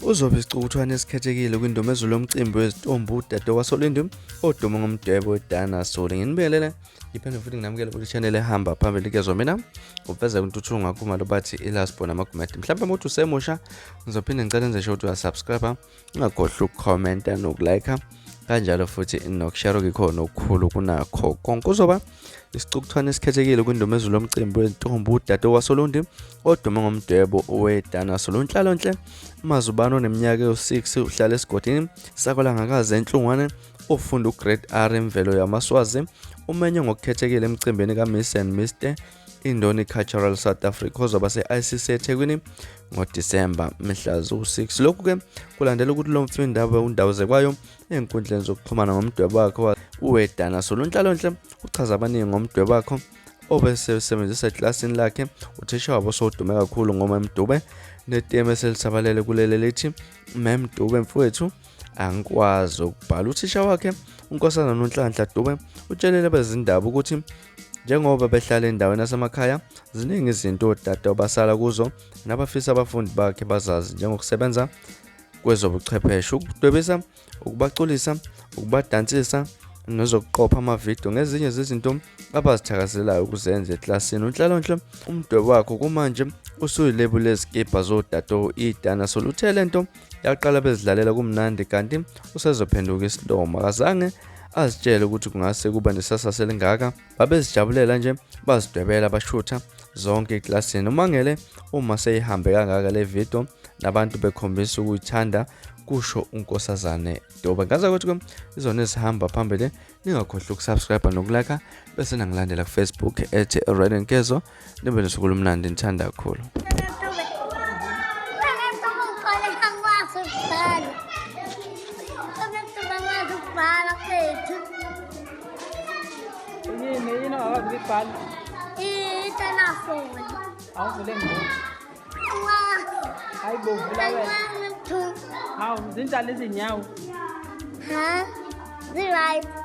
Uzobe isicukuthwane esikhethekile kwindumezulu yomcimbi wezitombi udade wasoLindi odume ngomdwebo weDinosaur. Nginibingelele ngiphinde futhi nginamukele kule channel ehamba phambili kezwa mina uveza kwintuthuko ngakhumalo bathi iLastborn amagumede. Mhlawumbe uma uthi usemusha ngizophinde ngicela enze sure ukuthi uyasubscribe, ungakhohlwa ukukhomenta nokulike kanjalo futhi nokushare okukhona okukhulu kunakho konke. Uzoba isicukuthwane esikhethekile kwindumezulu yomcimbi wentombi udade wasoLundi odume ngomdwebo weDinosaur. Unhlalonhle Mazubane oneminyaka ewu-6 uhlala esigodini saKwaLangakazi eNhlungwane, ufunda uGrade R imvelo yamaSwazi, umenywe ngokukhethekile emcimbini kaMiss and Mr Indoni Cultural South Africa ozoba se-ICC eThekwini ngoDisemba mhla ziwu-6. Lokhu-ke kulandela ukuthi lo mfundi abe undawuzekwayo ey'nkundleni zokuxhumana ngomdwebo wakhe uweDinosaur. Unhlalonhle uchaza abaningi ngomdwebo wakhe obesebenzisa eklasini lakhe. Uthisha wabo sodume kakhulu ngoMem Dube netemu eselisabalele kuleli lithi Mem Dube mfowethu angikwazi ukubhala. Uthisha wakhe uNkosazana Nonhlanhla Dube utshelele abezindaba ukuthi njengoba behlala endaweni yasemakhaya ziningi izinto odade abasala kuzo nabafisa abafundi bakhe bazazi njengokusebenza kwezobuchwepheshe, ukudwebisa, ukubaculisa, ukubadansisa nezokuqopha amavidiyo ngezinye zezinto abazithakazelayo ukuzenza eklasini. Unhlalonhle umdwebo wakhe kumanje usuyilebuli lezikibha zodade iDinosaur. Uthe lento yaqala bezidlalela kumnandi kanti usezophenduka isilomo. Akazange azitshele ukuthi kungase kuba nesasasa elingaka. Babezijabulela nje bazidwebela bashutha zonke eklasini. Umangele uma seyihambe kangaka le video nabantu bekhombisa ukuyithanda, kusho uNkosazane Dube. Ngaza ukuthi izona ezihamba phambili, ningakhohlwa ukusubscribe nokulike bese nangilandela ku-Facebook ethi Red Nkezo. Nibe nosuku olumnandi, nithanda kakhulu. Yini yini ongakwazi ukuyibhala? I-dinosaur. Awuvule ngibona. Hayi bo, vula wena. One, two. Hawu, zinjani izinyawo? Huh? The right.